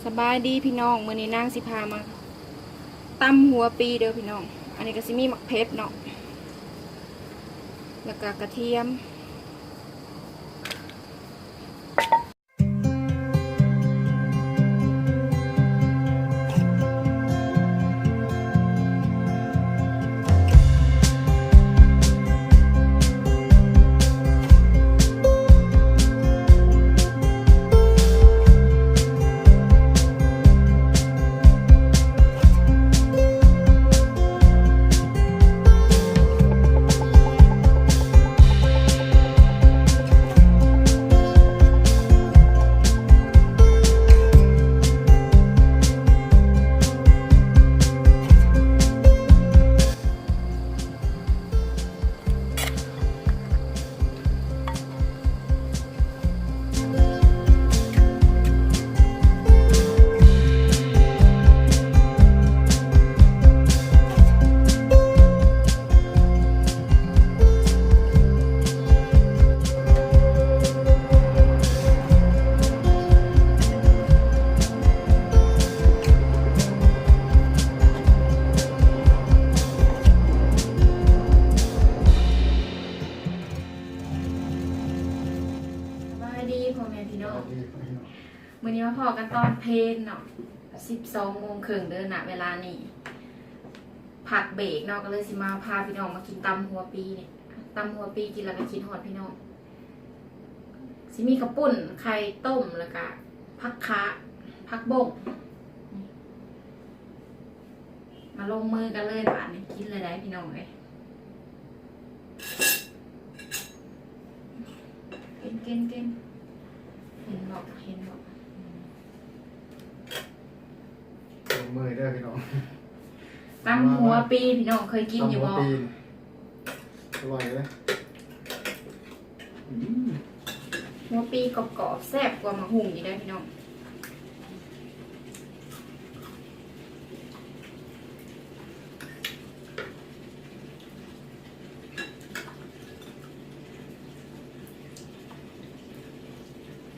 ສະບາຍດີພີ່ນ້ອງ, ມື້ນີ້ນາງຊິພາມາຕຳຫົວປີເດີພີ່ນ້ອງ. ອັນນີ້ກໍຊິມີໝາກເຜັດເນາະ ແລ້ວກໍກະທຽມ. ສະບາຍດີພໍ່ແມ່ພີ່ນ້ອງ, ມື້ນີ້ມາພໍ້ກັນຕອນເພນເນາະ ສິບສອງໂມງເຄິ່ງເດີ ນະເວລານີ້ ພັກເບຣກເນາະ ກໍເລີຍຊິມາພາພີ່ນ້ອງມາກິນຕຳຫົວປີນີ້. ຕຳຫົວປີກິນແລ້ວກໍຄິດຮອດພີ່ນ້ອງ. ຊິມີເຂົ້າປຸ້ນ ໄຂ່ຕົ້ມ ແລ້ວກະຜັກຂາ ຜັກບົ້ງ. ມາລົງມືກັນເລີຍບາດນີ້. ກິນເລີຍໄດ໋ພີ່ນ້ອງເອີຍ. ກິນ ກິນ ກິນ. ເຫັນບໍ່ ເຫັນບໍ່? ລົງມືເດີພີ່ນ້ອງ. ຕຳຫົວປີພີ່ນ້ອງເຄີຍກິນຢູ່ບໍ່? ຕຳຫົວປີ ອະລ່ອຍເລີຍ. ອືມ ຫົວປີກອບໆ ແຊບກວ່າໝາກຫຸ່ງອີກເດີພີ່ນ້ອງ.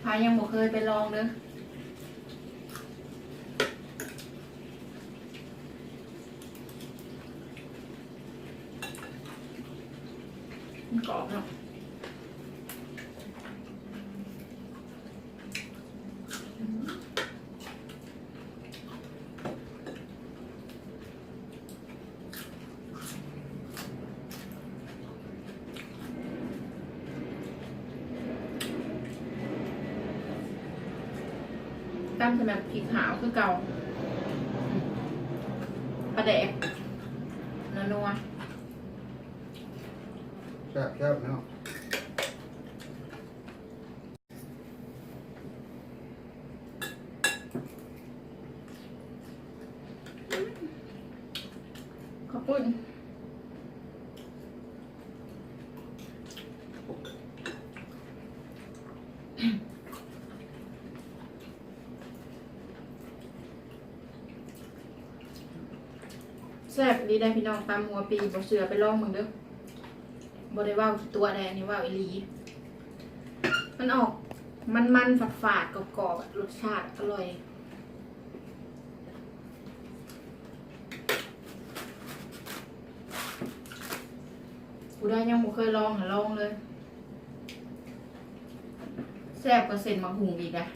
ໃຜຍັງບໍ່ເຄີຍໄປລອງເດີ. ມັນກອບເນາະ. ຕຳໃສ່ແມ່ນພິກຂາວຄືເກົ່າ. ປາແດກ ນົວໆ. ແຊບໆ ເນາະ. ເຂົ້າປຸ້ນ. ແຊບອີ່ຫຼີໄດ໋ພີ່ນ້ອງ ຕຳຫົວປີ. ບໍ່ເຊື່ອໄປລອງເບິ່ງເດີ. ບໍ່ໄດ້ເວົ້າຂີ້ຕົວະໄດ໋ ອັນນີ້ເວົ້າອີ່ຫຼີ. ມັນອອກມັນໆ ຝາດໆ ກອບໆ ລົດຊາດອະລ່ອຍ. ຜູ້ໃດຍັງບໍ່ເຄີຍລອງ ໃຫ້ລອງເລີຍ. ແຊບກວ່າເສັ້ນໝາກຫຸ່ງອີກໄດ໋.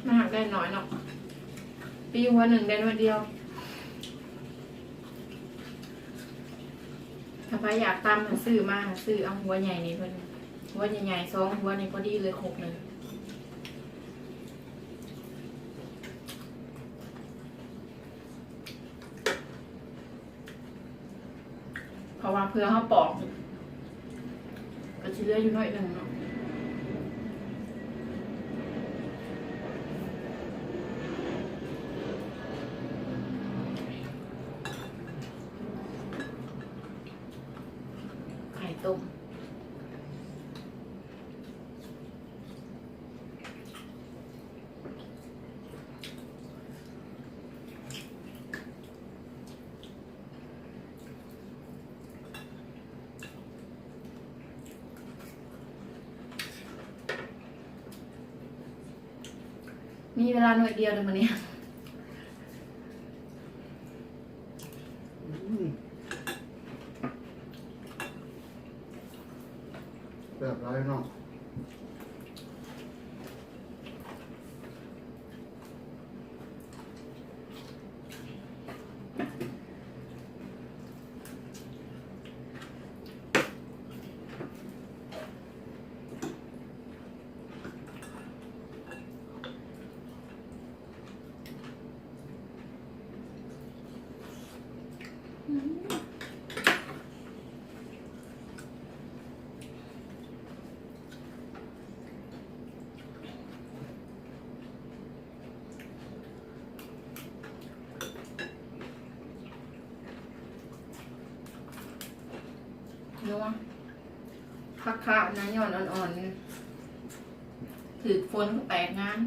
ມັນຫາກໄດ້ໜ້ອຍເນາະ, ປີຫົວໜຶ່ງໄດ້ໜ້ອຍດຽວ. ຖ້າໃຜຢາກຕຳ ຊື້ມາ ຊື້ເອົາຫົວໃຫຍ່ນີ້ເພິ່ນ, ຫົວໃຫຍ່ໆ ສອງຫົວນີ້ພໍດີເລີຍ ຄົກໜຶ່ງ. ເພາະວ່າເພື່ອເຮົາປອກ ກໍຊິເຫຼືອຢູ່ໜ້ອຍໜຶ່ງເນາະ. ໄຂ່ຕົ້ມ. ມີເວລາໜ້ອຍດຽວເດີມື້ນີ້. ອືມ ແຊບຫຼາຍເນາະ. ນັວ ຜັກຄາວນະ ຍ້ອນອ່ອນໆ ຖືກຝົນກໍແຕກງາມ.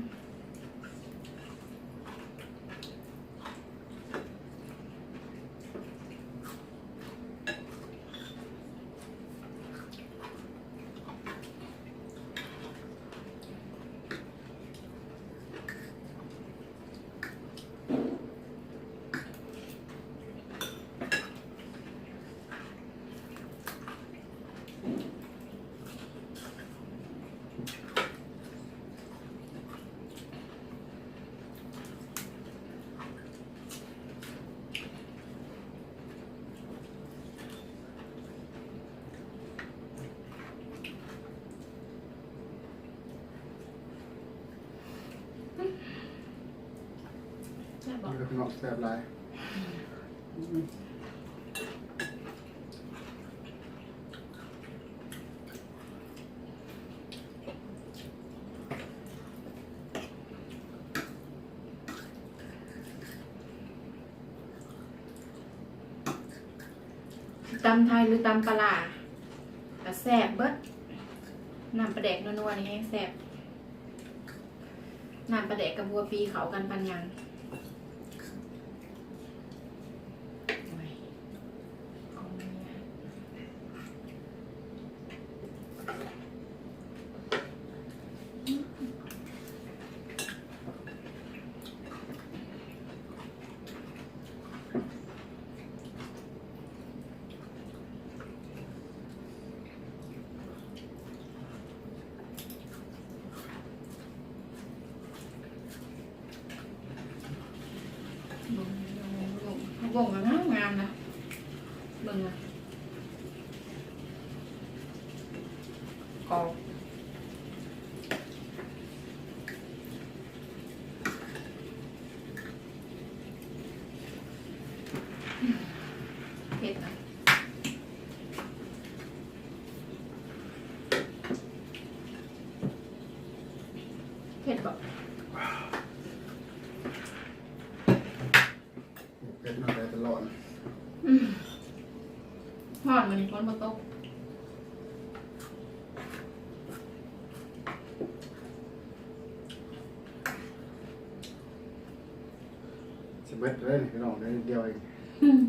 ແຊບບໍ່? ເອີ ພີ່ນ້ອງ ແຊບຫຼາຍ. ຕຳໄທຫຼືຕຳປາຫຼ້າກະແຊບເບິດ. ນ້ຳປາແດກນົວໆ ນີ້ແຮງແຊບ. ນ້ຳປາແດກກັບຫົວປີເຂົ້າກັນປານຫຍັງ. ບົ້ງ ບົ້ງ ບົ້ງ ບົ້ງກໍງາມໆ ນະ ເບິ່ງນະ ກອບ. ເຜັດນະ ເຜັດບໍ່? ເຜັດນຳແຕ່ຕະຫຼອດ. ອືມ ຮ້ອນມື້ນີ້ ຝົນບໍ່ຕົກ. ຊິເບິດເລີຍພີ່ນ້ອງ ເຫຼືອນິດດຽວເອງ. ອືມ.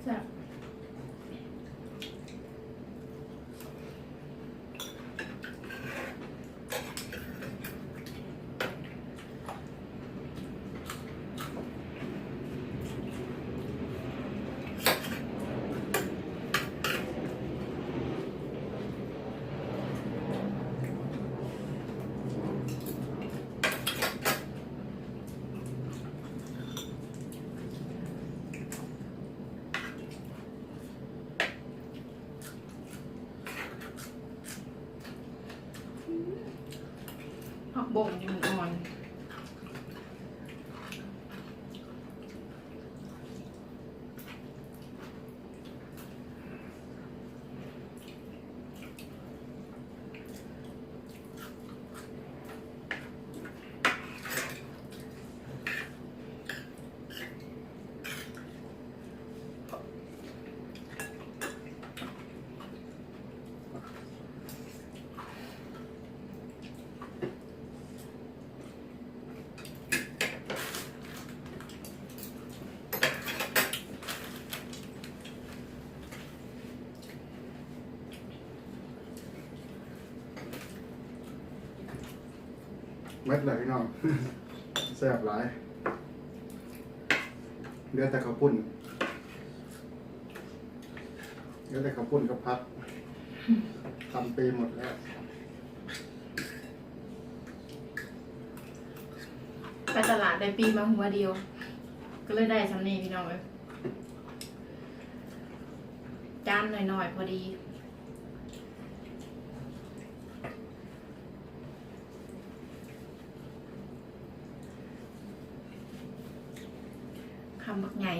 ແຊບ. ເ ປ້ງຢູ່ ມັນອ່ອນ. ໝົດແລ້ວພີ່ນ້ອງ ແຊບຫຼາຍ ເຫຼືອແຕ່ເຂົ້າປຸ້ນ ເຫຼືອແຕ່ເຂົ້າປຸ້ນກັບຜັກ ຕຳປີໝົດແລ້ວ. ໄປຕະຫຼາດໄດ້ປີມາຫົວດຽວ ກໍເລີຍໄດ້ສ່ຳນີ້ພີ່ນ້ອງເອີຍ ຈານນ້ອຍໆພໍດີ. ຄຳບັກໃຫຍ່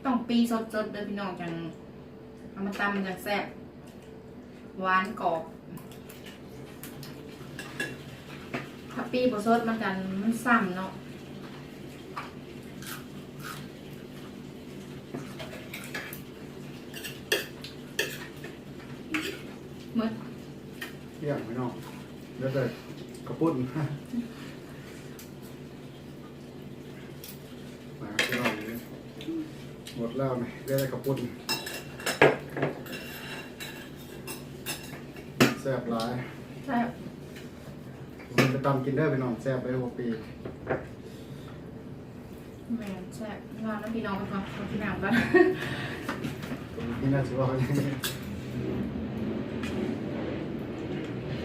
ຕ້ອງປີສົດໆເດີພີ່ນ້ອງ ຈັ່ງເອົາມາຕຳ ມັນຈັ່ງແຊບ ຫວານກອບ ຖ້າປີບໍ່ສົດມັນກະ ມັນຊ້ຳເນາະ. ໝົດ ກ້ຽງພີ່ນ້ອງ ເຫຼືອແຕ່ເຂົ້າປຸ້ນ ມາພີ່ນ້ອງ ໝົດແລ້ວນີ້ ເຫຼືອແຕ່ເຂົ້າປຸ້ນ ແຊບຫຼາຍ ແຊບ ມັນໄປຕຳກິນເດີພີ່ນ້ອງ ແຊບເດີຫົວປີ. ແມ່ນ ແຊບ ລາວນຳພີ່ນ້ອງກ່ອນ ຂໍກິນນ້ຳກ່ອນ ນີ້ໜ້າຊິເວົ້າຫຍັງ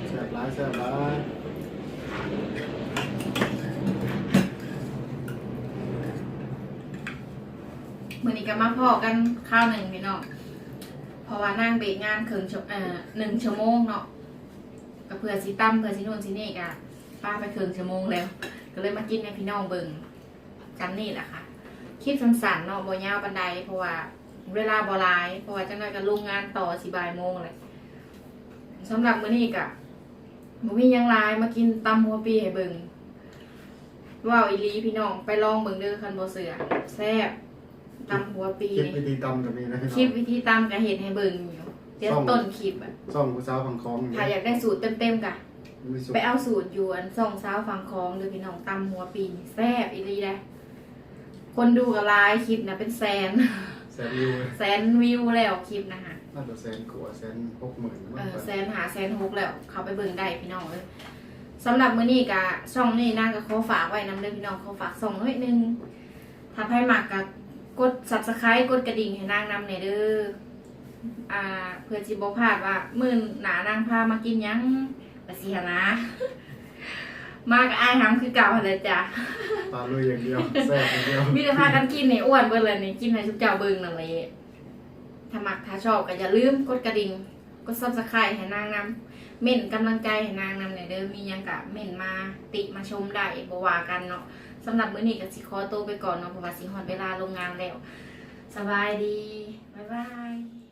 ແຊບຫຼາຍ ແຊບຫຼາຍ. ມື້ນີ້ກໍມາພໍ້ກັນຄາວໜຶ່ງພີ່ນ້ອງ ເພາະວ່ານາງເບຣກງານເຄິ່ງຊົ່ວ ເອີ ໜຶ່ງຊົ່ວໂມງເນາະ ກໍເພື່ອຊິຕຳ ເພື່ອຊິໂນ່ນຊິນີ້ ກໍປາໄປເຄິ່ງຊົ່ວໂມງແລ້ວ ກໍເລີຍມາກິນໃຫ້ພີ່ນ້ອງເບິ່ງ ສ່ຳນີ້ແຫຼະຄ່ະ ຄລິບສັ້ນໆເນາະ ບໍ່ຍາວປານໃດ ເພາະວ່າເວລາບໍ່ຫຼາຍ ເພາະວ່າຈັກໜ້ອຍກໍລົງງານຕໍ່ ຊິບ່າຍໂມງແລ້ວ. ສຳລັບມື້ນີ້ກໍບໍ່ມີຫຍັງຫຼາຍ ມາກິນຕຳຫົວປີໃຫ້ເບິ່ງ ເວົ້າອີ່ຫຼີພີ່ນ້ອງ ໄປລອງເບິ່ງເດີ ຄັນບໍ່ເຊື່ອ ແຊບ ຕຳຫົວປີ ຄລິບວິທີຕຳກໍມີນະພີ່ນ້ອງ ຄລິບວິທີຕຳກໍເຮັດໃຫ້ເບິ່ງຢູ່ ແຕ່ ຊ່ອງ ຕົ້ນຄລິບອະ ຊ່ອງຜູ້ສາວຝັ່ງຂອງ ຖ້າຢາກໄດ້ສູດເຕັມໆ ກໍ ໄປເອົາສູດຢູ່ອັນຊ່ອງສາວຝັ່ງຂອງເດີພີ່ນ້ອງ ຕຳຫົວປີນີ້ແຊບອີ່ຫຼີເດ້ ຄົນດູກໍຫຼາຍ ຄລິບນະເປັນແສນ ແສນວິວ ແສນວິວແລ້ວຄລິບນະຫະ ໜ້າຈະແສນກວ່າ ແສນຫົກໝື່ນ ເອີ ແສນຫ້າ ແສນຫົກແລ້ວ ເຂົ້າໄປເບິ່ງໄດ້ພີ່ນ້ອງເອີຍ. ສຳລັບມື້ນີ້ກະ ຊ່ອງນີ້ນາງກໍຂໍຝາກໄວ້ນຳເດີພີ່ນ້ອງ ຂໍຝາກຊ່ອງໜ້ອຍໜຶ່ງ ຖ້າໃຜມັກກໍກົດ Subscribe ກົດກະດິ່ງໃຫ້ນາງນຳແດ່ເດີ ອ່າ ເພື່ອຊິບໍ່ພາດວ່າມື້ໜ້ານາງພາມາກິນຫຍັງ ວ່າຊີ້ຫັ້ນນະ ມາກໍອາຍຫຳຄືເກົ່າຫັ້ນແຫຼະຈ້າ ປາລຸຍຢ່າງດຽວ ແຊບຢ່າງດຽວ ມີແຕ່ພາກັນກິນນີ້ ອ້ວນເບິດແລ້ວນີ້ ກິນໃຫ້ຊຸມເຈົ້າເບິ່ງນັ້ນແຫຼະ. ຖ້າມັກຖ້າຊອບກໍຢ່າລືມກົດກະດິ່ງ ກົດ Subscribe ໃຫ້ນາງນຳ ເມັ້ນກຳລັງໃຈໃຫ້ນາງນຳແດ່ເດີ ມີຫຍັງກະເມັ້ນມາຕິມາຊົມໄດ້ ບໍ່ວ່າກັນເນາະ. ສຳລັບມື້ນີ້ກໍຊິຂໍໂຕໄປກ່ອນເນາະ ເພາະວ່າຊິຮອດເວລາລົງງານແລ້ວ. ສະບາຍດີ ບາຍບາຍ.